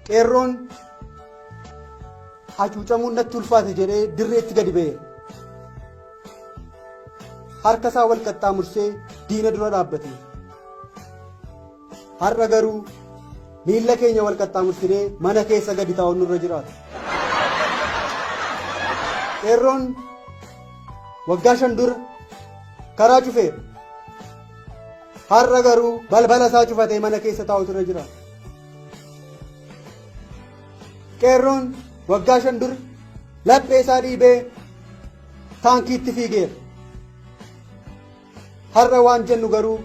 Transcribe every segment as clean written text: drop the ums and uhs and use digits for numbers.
Qeerroon hacuucamuun natti ulfaate jedhee dirreetti gadi ba'eera. Harka isaa wal qaxxaamursee diina dura dhaabbate. Har'a garuu miilla keenya wal qaxxaamursinee mana keessa gadi taa'uun nurra jiraata. Qeerroon waggaa 5 dura karaa cufeera. Har'a garuu balbala isaa cufatee mana keessa taa'utu irra jiraata. Qeerroon waggaa 5 dura laphee isaa dhiibee taankiitti fiigeera. Har'a waan jennu garuu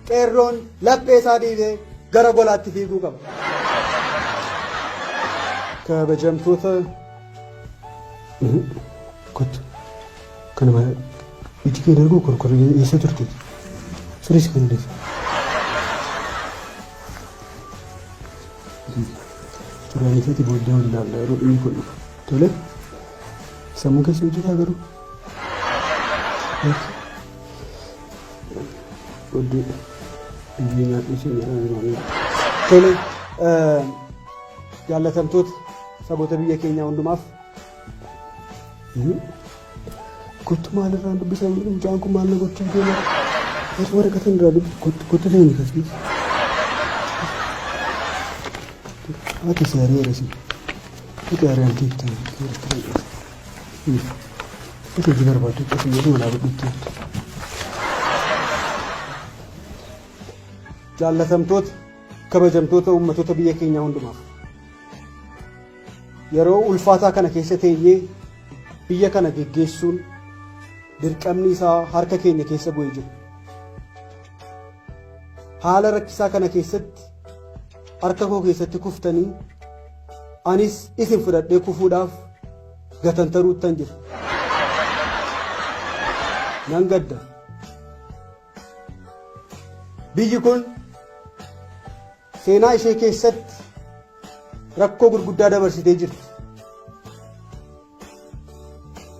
qeerroon laphee isaa dhiibee gara golaatti fiiguu qaba. Kabajamtoota kottu kanuma iji kee darguu korkoree eessa turte? Sirreessi kana deessa. Turanii keeti booddee wal ilaalla yeroo dhimmi kun dhufu. Tole sammuu keessa hojjetaa garuu. Booddee biyyee nyaadhuu siin jedhaa jiru. Tole jaallatamtoota saboota biyya keenyaa hundumaaf Kottu maalirraan dubbisaa jiru mucaan kun maal na gochuuf deema? Eessa waraqata irraa dubbisu kottu kottu seeni kasnis. Ati si ari'eera si. Ati ari'amtee itti Ati hojii barbaaddu ati jedhu manaa godhutti. Jaallatamtoota kabajamtoota uummattoota biyya keenyaa hundumaaf. Yeroo ulfaataa kana keessa teenyee biyya kana geggeessuun dirqamni isaa harka keenya keessa bu'ee jira. Haala rakkisaa kana keessatti harka koo keessatti kuftanii anis isin fudhadhee kufuudhaaf gatantaruuttan jira. Nan gadda. Biyyi kun Seenaa ishee keessatti rakkoo gurguddaa dabarsitee jirti.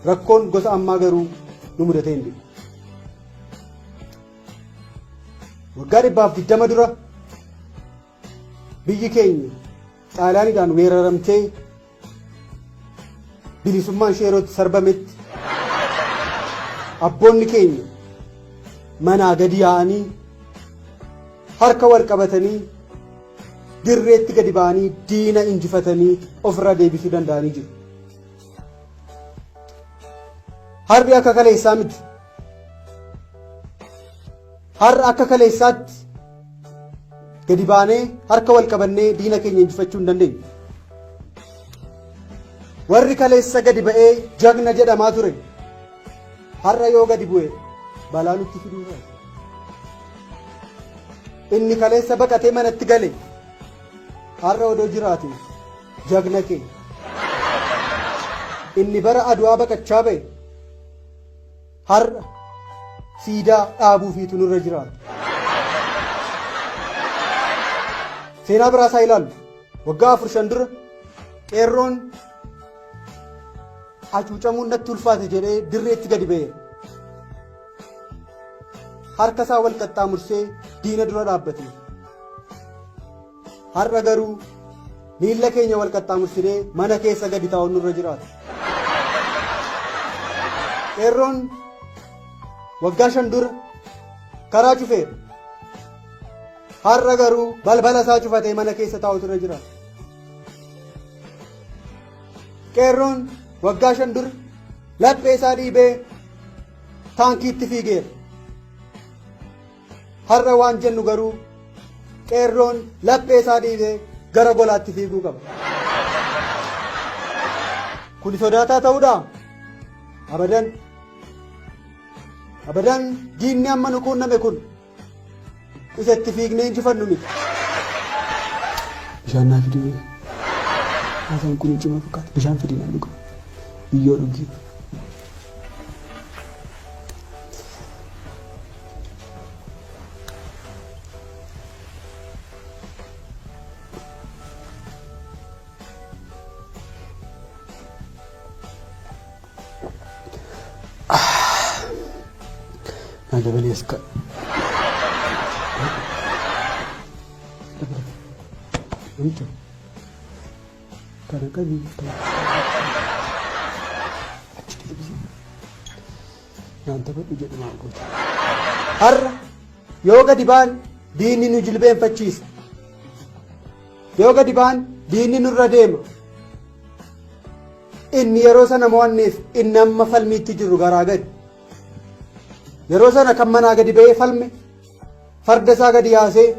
Rakkoon gosa ammaa garuu nu mudatee hin beeku. Waggaa 120 dura biyyi keenya Xaaliyaaniidhaan weeraramtee bilisummaan ishee yeroo itti sarbametti abboonni keenya manaa gadi yaa'anii harka wal qabatanii dirreetti gadi ba'anii diina injifatanii ofirraa deebisuu danda'anii jiru. Har'i akka kaleessaa miti. Har'a akka kaleessaatti gadi baanee harka wal qabannee diina keenya injifachuu hin dandeenyu. Warri kaleessa gadi ba'ee jagna jedhamaa ture har'a yoo gadi bu'e balaa nutti fiduu irraa. Inni kaleessa baqatee manatti gale har'a odoo jiraate jagna keenya. Inni bara Aduwaa baqachaa ba'e Har'a siidaa dhaabuufiitu nurra jiraata. Seenaa biraa isaa ilaallu. Waggaa 4 5 dura qeerroon hacuucamuun natti ulfaate jedhee dirreetti gadi ba'eera. Harka isaa wal qaxxaamursee diina dura dhaabbate. Har'a garuu miilla keenya wal qaxxaamursinee mana keessa gadi taa'uun nurra jiraata. Qeerroon waggaa 5 dura karaa cufeera. Har'a garuu balbala isaa cufatee mana keessa taa'utu irra jiraata. Qeerroon waggaa 5 dura laphee isaa dhiibee taankiitti fiigeera. Har'a waan jennu garuu qeerroon laphee isaa dhiibee gara golaatti fiiguu qaba. Kuni sodaataa ta'uudhaa? Abadan. Abadan diinni amma nu quunname kun isa itti fiignee injifannu miti. Bishaan naa fidii. Haasaan kun cimaa fakkaata. Bishaan fidii naa dhuga. Biyyoo dhugi. Naa dabalii as ka'a. Namticha. Kana qabi kana achi deebisi. Naan taphadhu jedhu maal goota. Har'a yoo gadi ba'an diinni nu jilbeenfachiisa. Yoo gadi ba'an diinni nurra deema. Inni yeroo sana mo'anneef inni amma falmiitti jirru garaa gadi. Yeroo sana kan manaa gadi ba'ee falme farda isaa gadi yaasee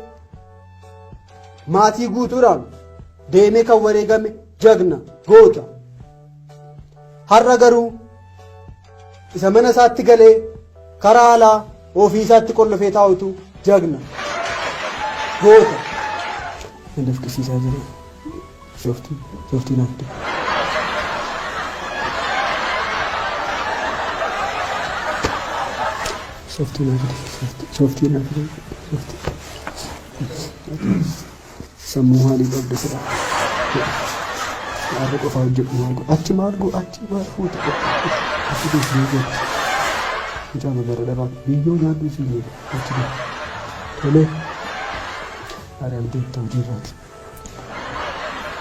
maatii guutuudhaan deemee kan wareegame jagna goota. Har'a garuu isa mana isaatti galee karaa alaa ofii isaatti qollofee taa'utu jagna goota. Na dafqisiisaa jira. Sooftii sooftii naaf fidi. Sooftii naaf fidi. Sooftii naaf fidi. Sooftii. Sammuu maalii qabda sila? Har'a qofaa hojjedhu maal godhu? Achi maal godhu? Achi maal fuute? Achi deessi deebi'achi. Mucaa babarra dhabaa. Biyyoo nyaadhu siin jedhe. Achi deemi. Tolee. Ari'amteetta hojii irraati.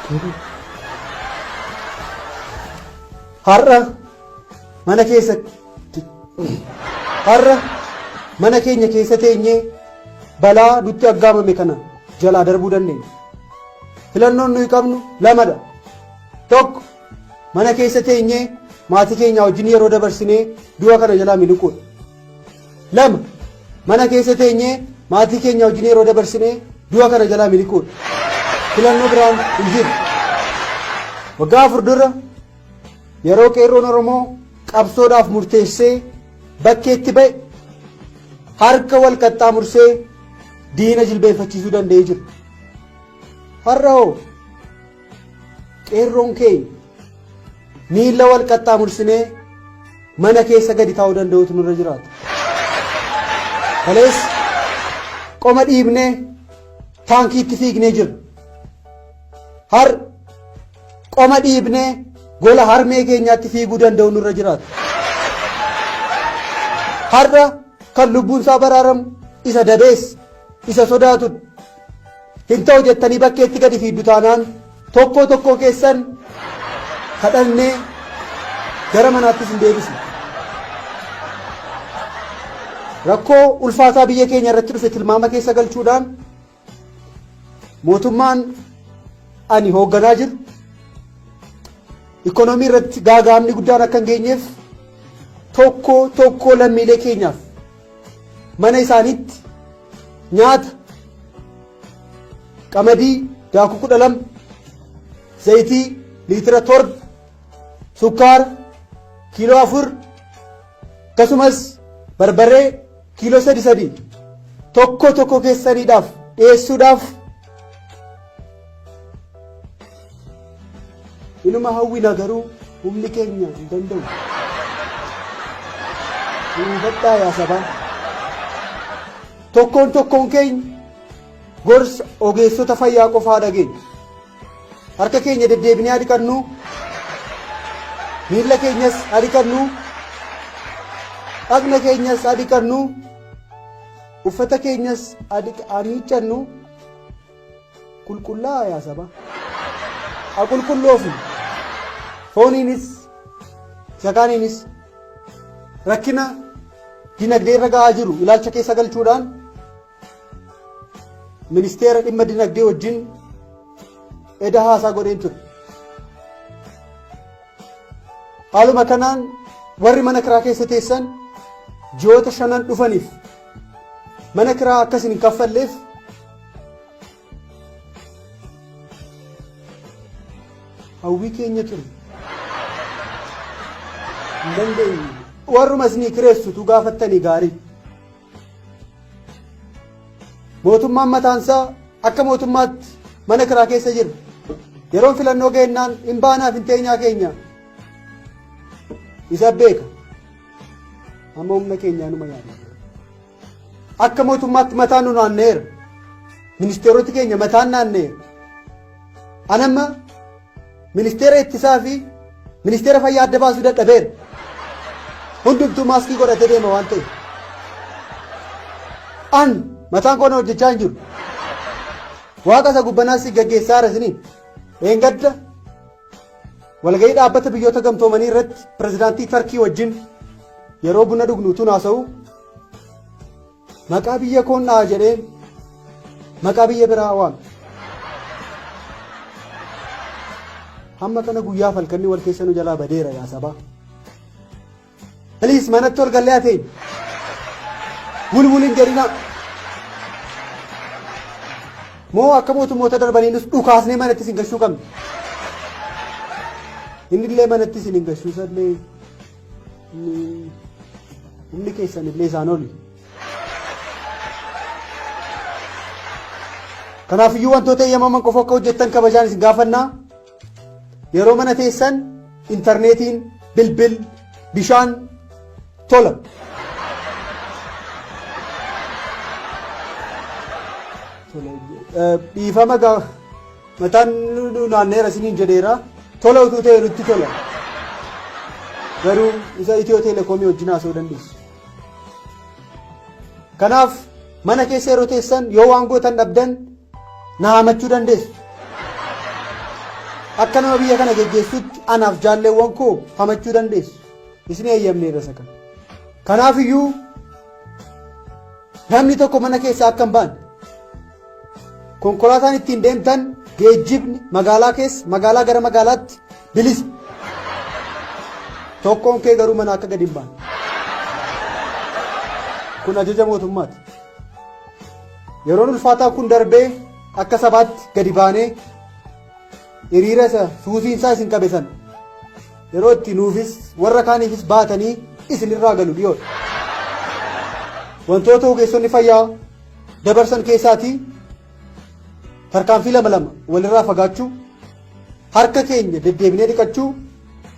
Tolee. Har'a mana keessatti har'a mana keenya keessa teenyee balaa nutti aggaamame kana jalaa darbuu dandeenya. Filannoon nuyi qabnu lamadha. Tokko mana keessa teenyee maatii keenya wajjin yeroo dabarsinee du'a kana jalaa miliquudha. Lama mana keessa teenyee maatii keenya wajjin yeroo dabarsinee du'a kana jalaa miliquudha. Filannoo biraan hin jiru. Waggaa 4 dura yeroo qeerroon Oromoo qabsoodhaaf murteessee bakkeetti ba'e harka wal qaxxaamursee diina jilbeenfachiisuu danda'ee jira. Har'a hoo qeerroon keenya miila wal qaxxaamursinee mana keessa gadi taa'uu danda'utu nurra jiraata. Kaleessa qoma dhiibnee taankiitti fiignee jirra. Har'a qoma dhiibnee gola harmee keenyaatti fiiguu danda'u nurra jiraata. Har'a kan lubbuun isaa baraaramu isa dabeessa, isa sodaatudha. Hin ta'u jettanii bakkeetti gadi fiiddu taanaan tokkoo tokkoo keessan kadhannee gara manaattis hin deebisnu. Rakkoo ulfaataa biyya keenya irratti dhufe tilmaama keessa galchuudhaan mootummaan ani hoogganaa jiru ikoonoomii irratti gaaga'amni guddaan akka hin geenyeef tokkoo tokkoo lammiilee keenyaaf mana isaaniitti nyaata qamadii daakuu 12, zayitii liitira 7, sukkaara kiiloo 4, akkasumas barbaree kiiloo sadi sadi tokko tokko keessaniidhaaf dhiyeessuudhaaf inuma hawwina, garuu humni keenya hin danda'u. Hubadhaa yaa sabaa. Tokkoon tokkoon keenya gorsa ogeessota fayyaa qofaa dhageenya. Harka keenya deddeebinee haa dhiqannu, miilla keenyas haa dhiqannu, dhagna keenyas haa dhiqannu, uffata keenyas haa miiccannu. Qulqullaa'aa yaa sabaa. Haa qulqulloofnu. Fooniinis isa kaaniinis rakkina dinagdee irra ga'aa jiru ilaalcha keessa galchuudhaan ministeera dhimma dinagdee wajjin eda haasaa godheen ture. Haaluma kanaan warri mana kiraa keessa teessan ji'oota shanan dhufaniif mana kiraa akka isin hin kaffalleef hawwii keenya ture. Hin dandeenye. Warruma isinii kireessutu gaafattanii gaarii. Mootummaan mataansaa akka mootummaatti mana kiraa keessa jira. Yeroon filannoo geennaan hin baanaaf hin teenyaa keenya. Isa beeka. Amma humna keenyaa numa yaada. Akka mootummaatti mataan nu naanna'eera. Ministeeroti keenya mataan naanna'eera. Anamma ministeera ittisaa fi ministeera fayyaa adda baasuu dadhabeera. Hundumtuu maaskii godhatee deema waan ta'eef. An mataan koo na hojjechaa hin jiru. Waaqa isa gubbanaas si gaggeessaa jira isiniin. Dheengadda Walga'ii dhaabbata biyyoota gamtoomanii irratti pirezidaantii Tarkii wajjin yeroo buna dhugnu tun haasa'u maqaa biyya koon dha'a jedhee maqaa biyya biraa waame. Hamma kana guyyaa halkanni wal keessa nu jalaa badeera yaa sabaa. Please manatti ol gallee haa teenyu. Wulwul hin jedhinaa. Moo akka mootummoota darbanii nus dhukaasnee manatti isin gashuu qabna. Inni illee manatti isin hin gashuu sallee humni keessan illee isaan oli. Kanaafiyyuu wantoota eeyyamaman qofa akka hojjettan kabajaan isin gaafannaa. Yeroo mana teessan intarneetiin, bilbil, bishaan tola. Dhiifama gaa mataan nu naanneera isiniin jedheera. Tola utuu ta'e nutti tola. Garuu isa Itiyoo Telekoomii wajjin haasa'uu dandeessu. Kanaaf mana keessa yeroo teessan yoo waan gootan dhabdan na haamachuu dandeessu. Akka nama biyya kana geggeessutti anaaf jaalleewwan koo hamachuu dandeessu. Isin eeyyamneerra isa kana. Kanaaf iyyuu namni tokko mana keessaa akka hin baane konkolaataan ittiin deemtan geejjibni magaalaa keessa magaalaa gara magaalaatti bilisa. Tokkoon kee garuu mana akka gadi hin baane. Kun ajaja mootummaati. Yeroon ulfaataa kun darbee akka sabaatti gadi baanee hiriira isa suusiinsaa isin qabe sana yeroo itti nuufis warra kaaniifis baatanii isinirraa galu dhiyoodha. Wantoota ogeessonni fayyaa dabarsan keessaatii tarkaanfii lama lama walirraa fagaachuu, harka keenya deddeebinee dhiqachuu,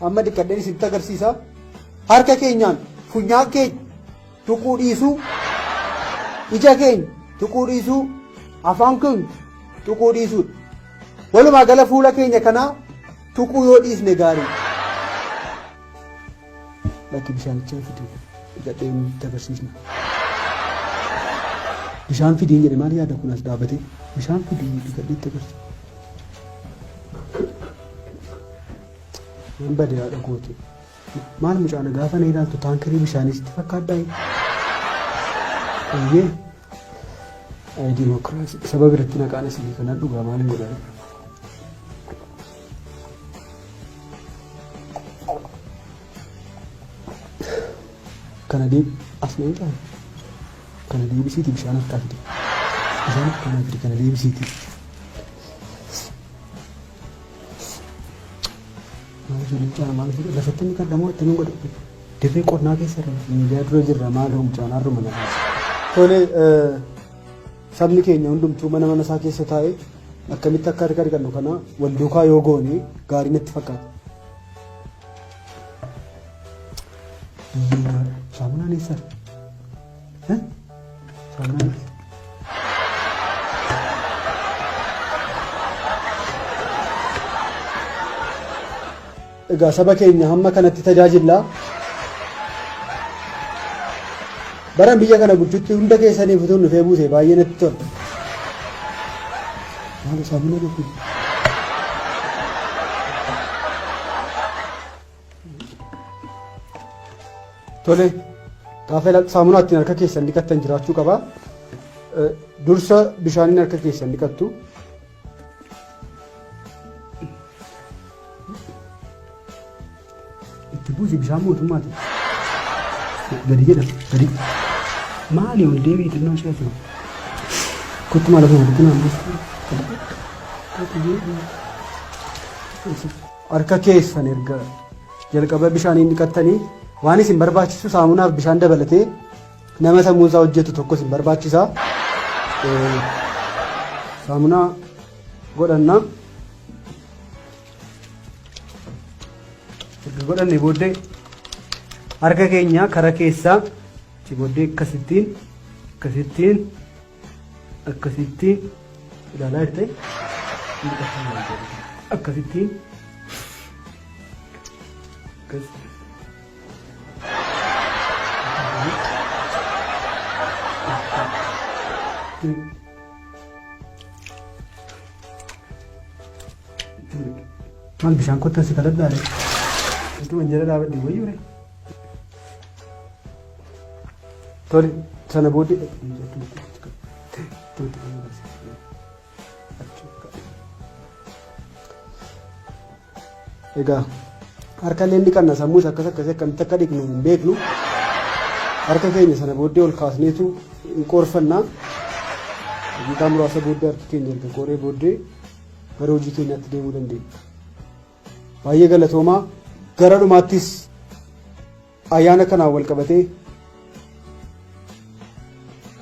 amma dhiqadheen isinitti agarsiisa. Harka keenyaan funyaan keenya tuquu dhiisuu, ija keenya tuquu dhiisuu, afaan keenya tuquu dhiisuudha. Walumaa gala fuula keenya kanaa tuquu yoo dhiisne gaarii. Lakki bishaanichaa fidee dhiqadhee nutti agarsiisna. Bishaan fidiin jedhe maal yaada kun as dhaabatee bishaan fidii dhiqadhee itti agarsiisa. Nan bade haadha kooti. Maal mucaana gaafa na ilaaltu taankirii bishaanii sitti fakkaadhaa? Eeyyee. Ay dimokiraasii saba biratti naqaan isinii kanan dhugaa maal hin godhan. Kana deeb as na ilaalu. Kana deebisiiti bishaan harkaa fidi. Bishaan harkaa naa fidi kana deebisiiti. Maal ijoolleen mucaan maal godhu lafatti inni kadhamoo attamiin godhu dirree qonnaa keessa irra miidiyaa dura jirra maal hoo mucaan har'uma na kaasa. Tole sabni keenya hundumtuu mana mana isaa keessa taa'ee akkamitti akka harka dhiqannu kana wal duukaa yoo goone gaarii natti fakkaata. Saamunaan eessa? Saamunaan eessa? Egaa saba keenya hamma kanatti tajaajilla. Baran biyya kana bulchutti hunda keessaniif utuu dhufee buuse baay'ee natti tola. Maal saamunaa dhufu? Tole, gaafa saamunaa ittiin harka keessan dhiqattan jiraachuu qaba. Dursa bishaaniin harka keessan dhiqattu. Itti buusi bishaan mootummaati. Gadi jedha gadi. Maali ol deebi'i xinnoo ishee asuma. Kottu maal asuma walitti naan buusi. Harka keessan erga jalqaba bishaaniin dhiqattanii waan isin barbaachisu saamunaaf bishaan dabalatee nama sammuun isaa hojjetu tokko isin barbaachisa. Saamunaa godhanna. Erga godhanne booddee harka keenya kara keessaa achi booddee akkasittiin akkasittiin akkasittiin ilaalaa jirte akkasittiin akkas Maal bishaan kottan si kadhadhaa ree? Utuma jala dhaabadhe wayyuu ree? Tole sana booddee Egaa harka illee dhiqanna sammuus akkas akkasii akkamitti akka dhiqnu hin beeknu. Harka keenya sana booddee ol kaasneetu hin qoorfanna. Daqiiqaa muraasa booddee harki keenya erga qooree booddee gara hojii keenyaatti deemuu dandeenya. Baay'ee galatoomaa gara dhumaattis ayyaana kanaan wal qabatee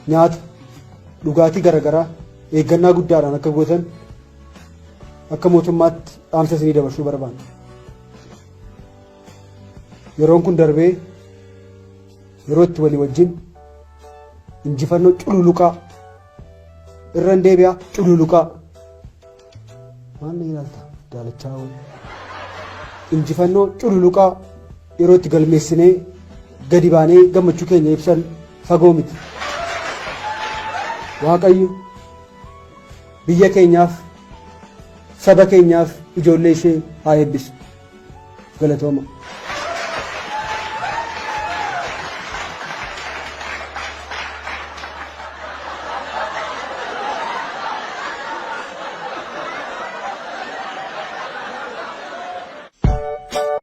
nyaata dhugaatii garaagaraa eeggannaa guddaadhaan akka gootan akka mootummaatti dhaamsa isinii dabarsuu barbaanna. Yeroon kun darbee yeroo itti walii wajjin injifannoo cululuqaa irra hin deebi'aa cululuqaa maal na ilaalta daalachaa wayii injifannoo cululuqaa yeroo itti galmeessinee gadi baanee gammachuu keenya ibsan fagoo miti. Waaqayyo biyya keenyaaf saba keenyaaf ijoollee ishee haa eebbisu. Galatooma.